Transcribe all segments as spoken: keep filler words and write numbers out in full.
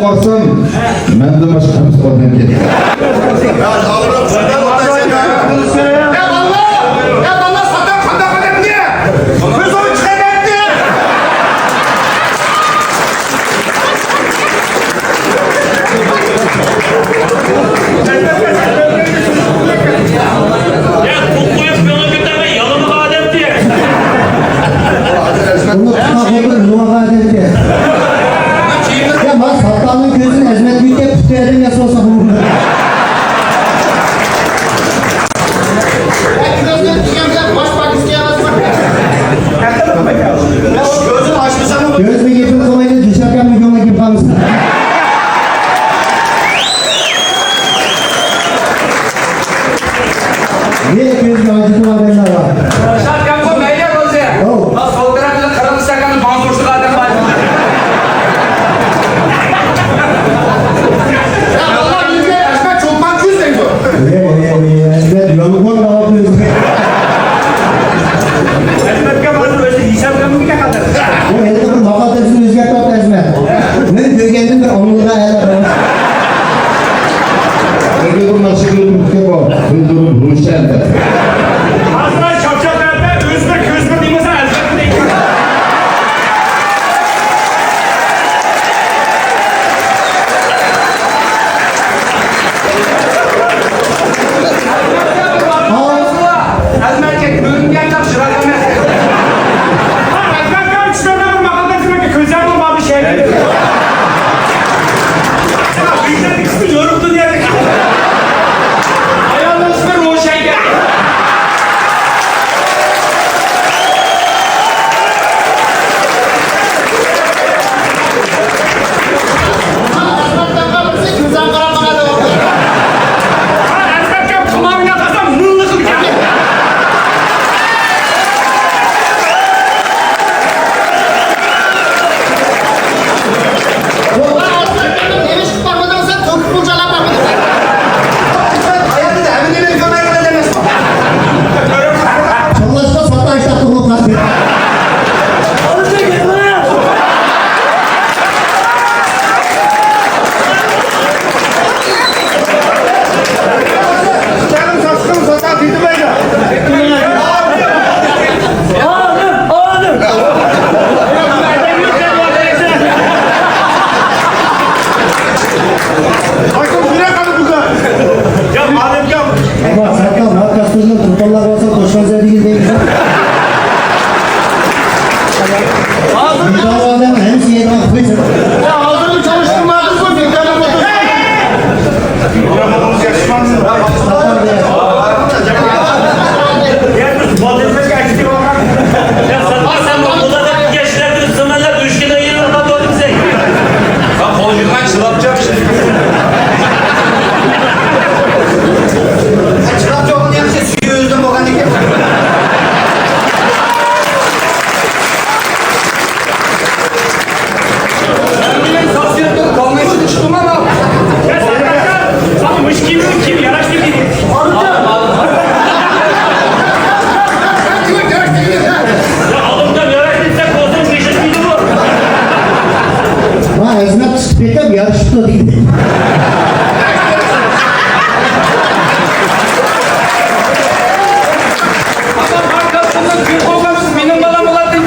ئالسام، مەندىن باشقا ھەممىسى ئادەمگە. يا باللا! يا باللا، ساتار قانداق ئادەمنى؟ كۆزۈڭنى چىقىرىۋەتتى! يا، پۇل قويۇپ مېڭىپ كېتەلمەي، يالىماق ئادەمدى. ئۇنى تۇتقان بىر نۇرغۇن ئادەمدى. يا، ما ساتتاننىڭ كۆزىنى ئەزمەت بىلگەن پۇتى ئادەم ياسىۋالسا بولمىدى. كۆزىنى ئاچمىساڭمۇ. كۆزىنى يېپىپ قويمايدۇ، دىشاركامنى كۆڭلى كېلىپ قالمىسۇن. نېمە كۆزگە ئاجىتىپ ئادەملەر بار. دىشاركامغا مەيلى روزى. ئوۋ. ما سول تەرەپتە قىرىق دىشاركامنى باڭزۇرۇشلۇق ئادەم بار. يا، ئاللا بىلگەن ئەخمەت چولپان كۆز دەيدۇ. ئەزمەت يالغان دەپ ئۆزى. ئەزمەتكە بارسا ئۆزى ھېسابلىمىدىكەن ھازىر. ئۇ ھېلىقى بىر ماقالىسىنى ئۆزگەرتىۋاتتى ئەزمەت. مەن كۆرگەندىن بىر ئاڭلىغان ھەلە. ئەگەر بۇ ناخشا كۆرۈپ كېتىپ بار، بىلدۈرۈپ روشەن دەپ. ھازىر چاپچاپ بەردى، ئۆزى بىر كۆزى بىر دېمىسە ئەزمەت دەيدۇ. ئەزمەتكە كۆرۈنگەن تاق شىراق ئەمەس. ئەزمەتكە چۈشلەردە بىر ماقالدا دېمەككە كۆزەم بولمايدۇ شەيئى. بىزدە ئىككىسى يورۇق دۇنيادىكى. ئايالنىڭ ئىسمى روشەنگەر. ئەمما سەتتار ماركا سۆزىنى تۇرپانلار بولسا توشقان سەدىگىز دەيمىز. ھازىر ئادەم ھەممىسى يەيدىغان قىلىش. يا، ھازىرمۇ چالىشتۇرمادىڭىزمۇ؟ يا، سەتتار، سەن بۇ ياشلارنى سىمىللاپ ئۆچكىدە يېرىپ قاتىۋاتىمسەن؟ قول يۇغان چىلاپ چاپ. چىلاپ چاپقان ياخشى، سۈيى ئۆزىدىن بولغان ئىكەن. ما ئەزمەت چىقىپ كېتىپ يارىشىپتۇ دېدى. مېنىڭ بالام بولاتتى.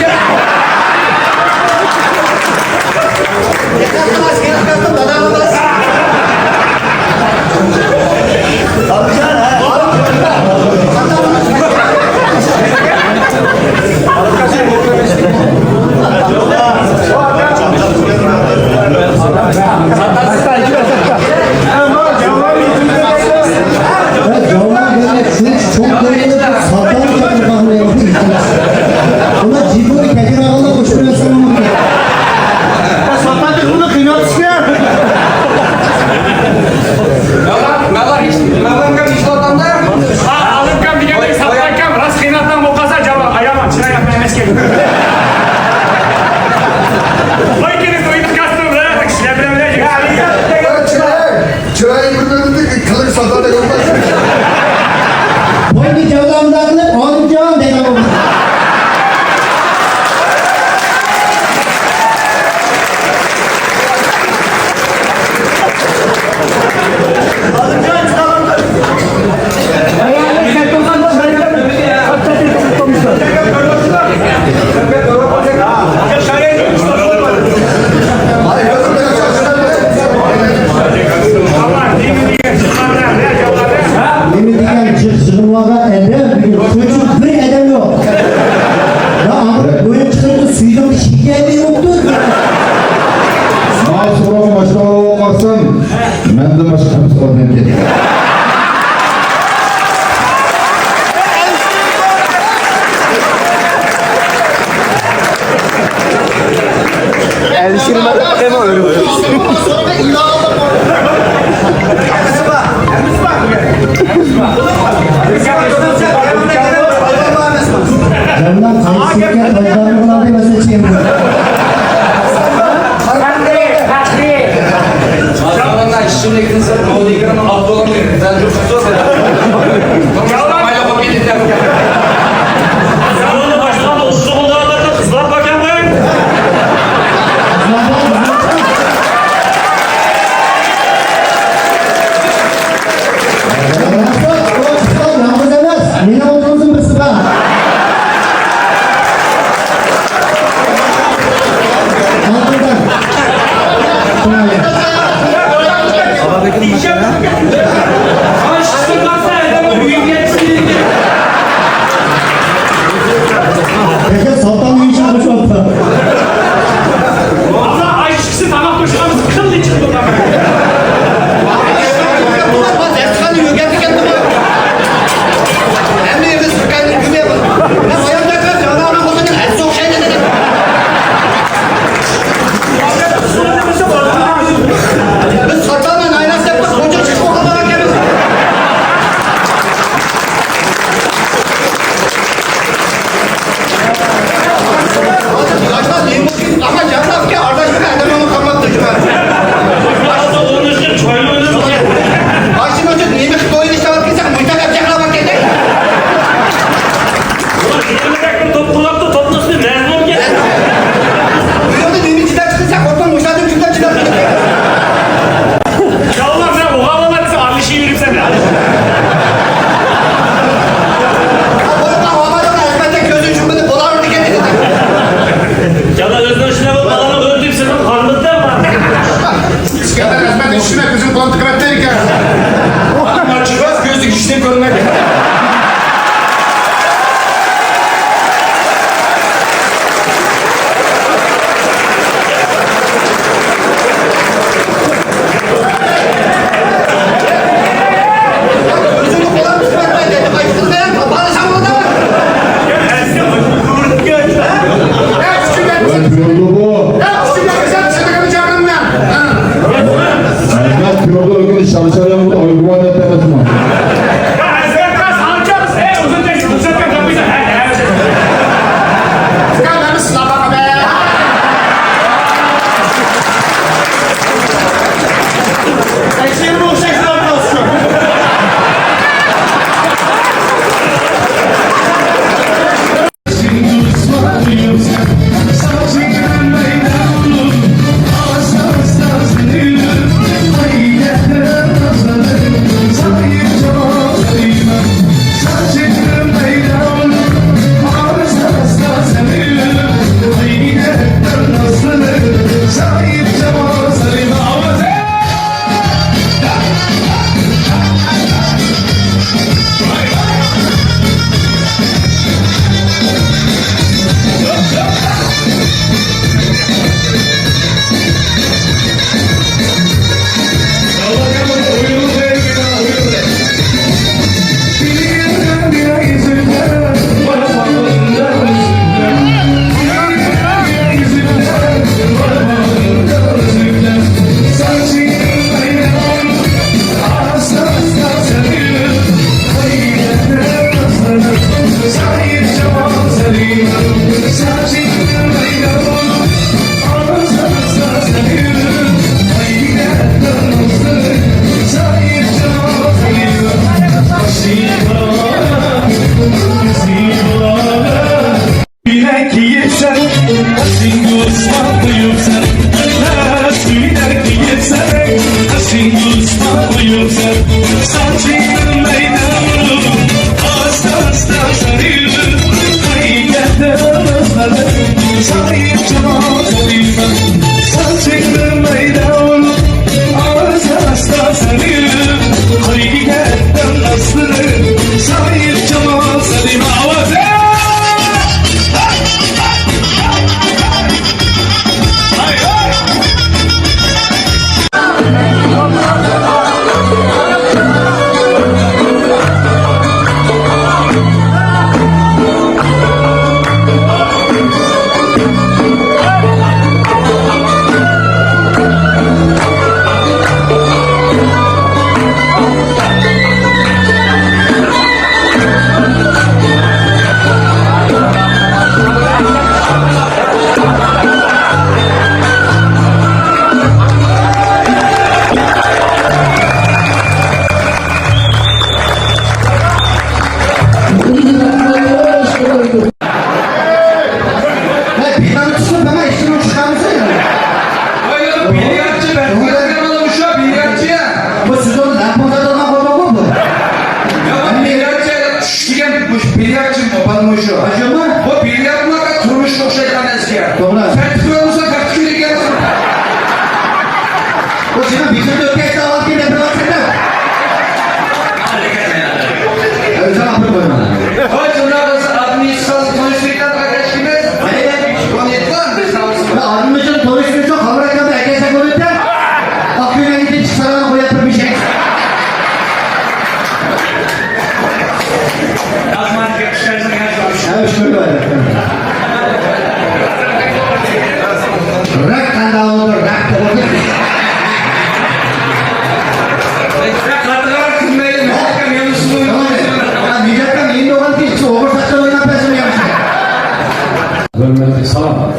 سوراپ باشلىغان بولماسام، مەندىن باشقا ھەممىسى ئادەمكەن. ئەلىشىر مەن قېنى ئۆلۈپ. جانلار، قايسى سىزگە پايدالىنىپ قالدى، مەسىلە چىقىمدۇ؟ بىلياردچى، بەتكۈلەرگە مانا مۇشۇ بىلياردچى. بۇ سىزنىڭ لەپىڭىزدە تۇرغان قوزۇق بۇ. يا، بىلياردچى، چۈش دېگەن مۇشۇ بىلياردچى، مۇ-، مانا مۇشۇ. ئاشۇمۇ؟ بۇ بىلياردمۇ تۇرمۇشقا ئوخشايدىغان نەرسە. توغرا. سەن تۇتۇۋالمىساڭ، كەتكۈلۈك. بۇ سېنىڭ بېشىڭدا ئۆتكەن ساۋات كېلىپ بېرىۋاتىدۇ. ئۆزۈڭ ئاپىرىپ قويما. ھوي، شۇنداق بولسا، ئادمىنىستراتسىيە تونۇشتۇرۇشتان قاتناشتىمىز. مەيلى. تونۇشتۇرۇڭ، بىز تاۋۇشىمىز. ئادمىنىستراتسىيە تونۇشتۇرۇشتان خەۋەر ئەتكەندە ئەكەلسەك بولىدۇ. ئاق كۆينەكنى چىقساڭ قويۇپ بىر بېشەك. ئازمان گەپ ئىشلەرسىڭ ياخشى. ھە، شۇ بار. راك قانداق بولدى؟ راك بولدى. ھۆرمەتلىك سالام.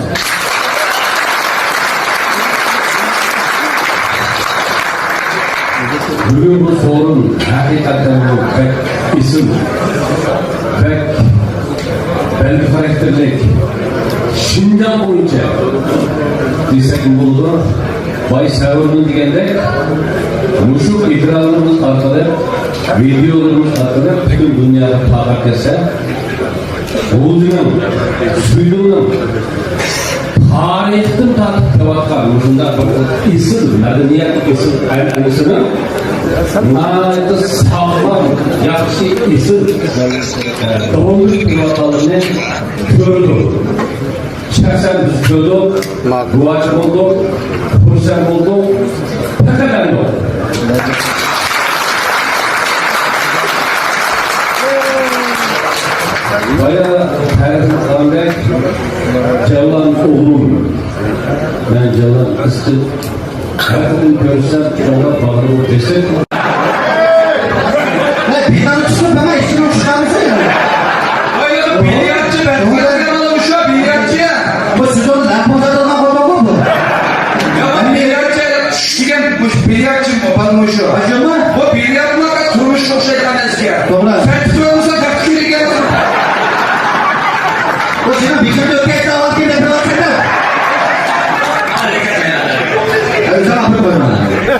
بۈگۈن بۇ سورۇن ھەقىقەتەن بەك ئېسىل، بەك بەلگىلىك خاراكتېرلىك، شىنجاڭ بويىچە دېسەكمۇ بولىدۇ. باي سەۋرنىڭ دېگەندەك، مۇشۇ ئېكرانلىرىمىز ئارقىلىق، ۋىدېئولىرىمىز ئارقىلىق پۈتۈن دۇنياغا تارقاپ كەتسە، غۇلجىنىڭ، سۈيدۈڭنىڭ تارىختىن تارتىپ كېلىۋاتقان مۇشۇنداق بىر ئېسىل مەدەنىيەت، ئېسىل ئەنئەنىسىنىڭ ناھايىتى ساغلام، ياخشى، ئېسىل، ئە، داۋاملىشىپ كېلىۋاتقانلىقىنى كۆردۇق. شەخسەن بىز كۆردۇق، گۇۋاھچى بولدۇق، خۇرسەن بولدۇق، پەخىرلەندۇق. بايا تەرىپىم قىلغاندەك، جەۋلان ئوغلۇم، مەن جەۋلان قىزچىق، ھەر قېتىم كۆرۈشسەم، جەۋلان باغرىمغا بېسىپ. ۋە بىنانى چۈشۈرۈپ، مانا ئىشىكنى چىقارمىسا يا. ۋاي، يا، بىلياردچى، بەتكۈلەرگە مانا مۇشۇ بىلياردچى. بۇ سىزنىڭ لەپىڭىزدە تۇرغان قوزۇق بۇ. يا، بىلياردچى، چۈش دېگەن مۇشۇ بىلياردچى، مانا مۇشۇ. ئاشۇمۇ؟ بۇ بىلياردمۇ تۇرمۇشقا ئوخشايدىغان نەرسە. توغرا. سەن تۇتۇۋالمىساڭ، كەتكۈلۈك. بۇ سېنىڭ بېشىڭدا ئۆتكەن ساۋات كېلىپ بېرىۋاتىدۇ. ئۆزۈڭ ئاپىرىپ قويما.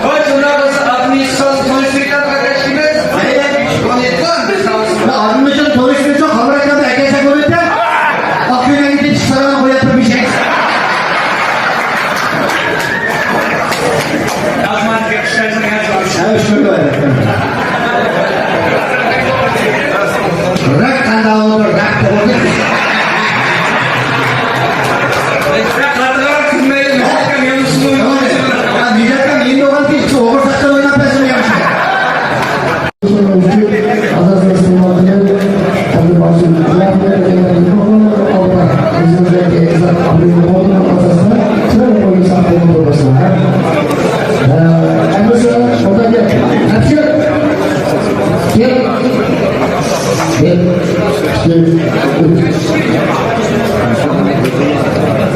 ھوي، شۇنداق بولسا، ئادمىنىستراتسىيە تونۇشتۇرۇشتان قاتناشتىمىز. مەيلى. تونۇشتۇرۇڭ، بىز تاۋۇشىمىز. ئادمىنىستراتسىيە تونۇشتۇرۇشتان خەۋەر ئەتكەندە ئەكەلسەك بولىدۇ. ئاق كۆينەكنى چىقساڭ قويۇپ بىر بېشەك. ئازمان گەپ ئىشلەرسىڭ ياخشى. ھە، شۇ بار. راك قانداق بولدى؟ راك بولدى.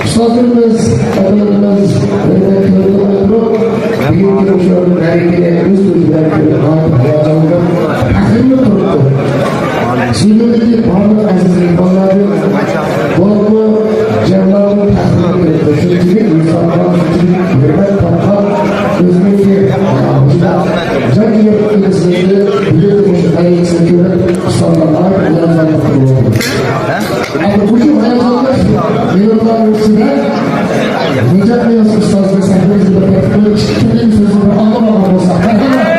ئۇستازلىرىمىز، ئاتا-ئانىلىرىمىز، ھۆرمەتلىك ھۆرمەتلىك بۈگۈنكى مۇشۇ مەرىكىنى ئۆز كۆزى بىلەن كۆرۈپ، ناھايىتى ھاياجانلىنىپ، پەخىرلىنىپ تۇرۇپتۇ. شىنجاڭدىكى بارلىق ئەزىز مېھمانلاردىن بولۇپمۇ جەۋلاننىڭ تەخلىقىنى قوشۇپ، ئىنسانلار ئۈچۈن ھۆرمەت تاپقان ئۆزىنىڭكى جان يېرىپ ئىلىسىنى بىلىپ مۇشۇ غەيرىتىنى كۆرۈپ، ئۇستازلار ناھايىتى ھاياجانلىق بولۇۋاتىدۇ. ئەمدى مۇشۇ ھاياجانلىق مىنۇتلارنىڭ ئىچىدە نىجات نىياز ئۇستازنى سەھنىمىزگە بىر تەكلىپ قىلىپ، ئىككى تىلىم سۆزىنى بىر ئاڭلىماقچى بولساق، مەرھەمەت.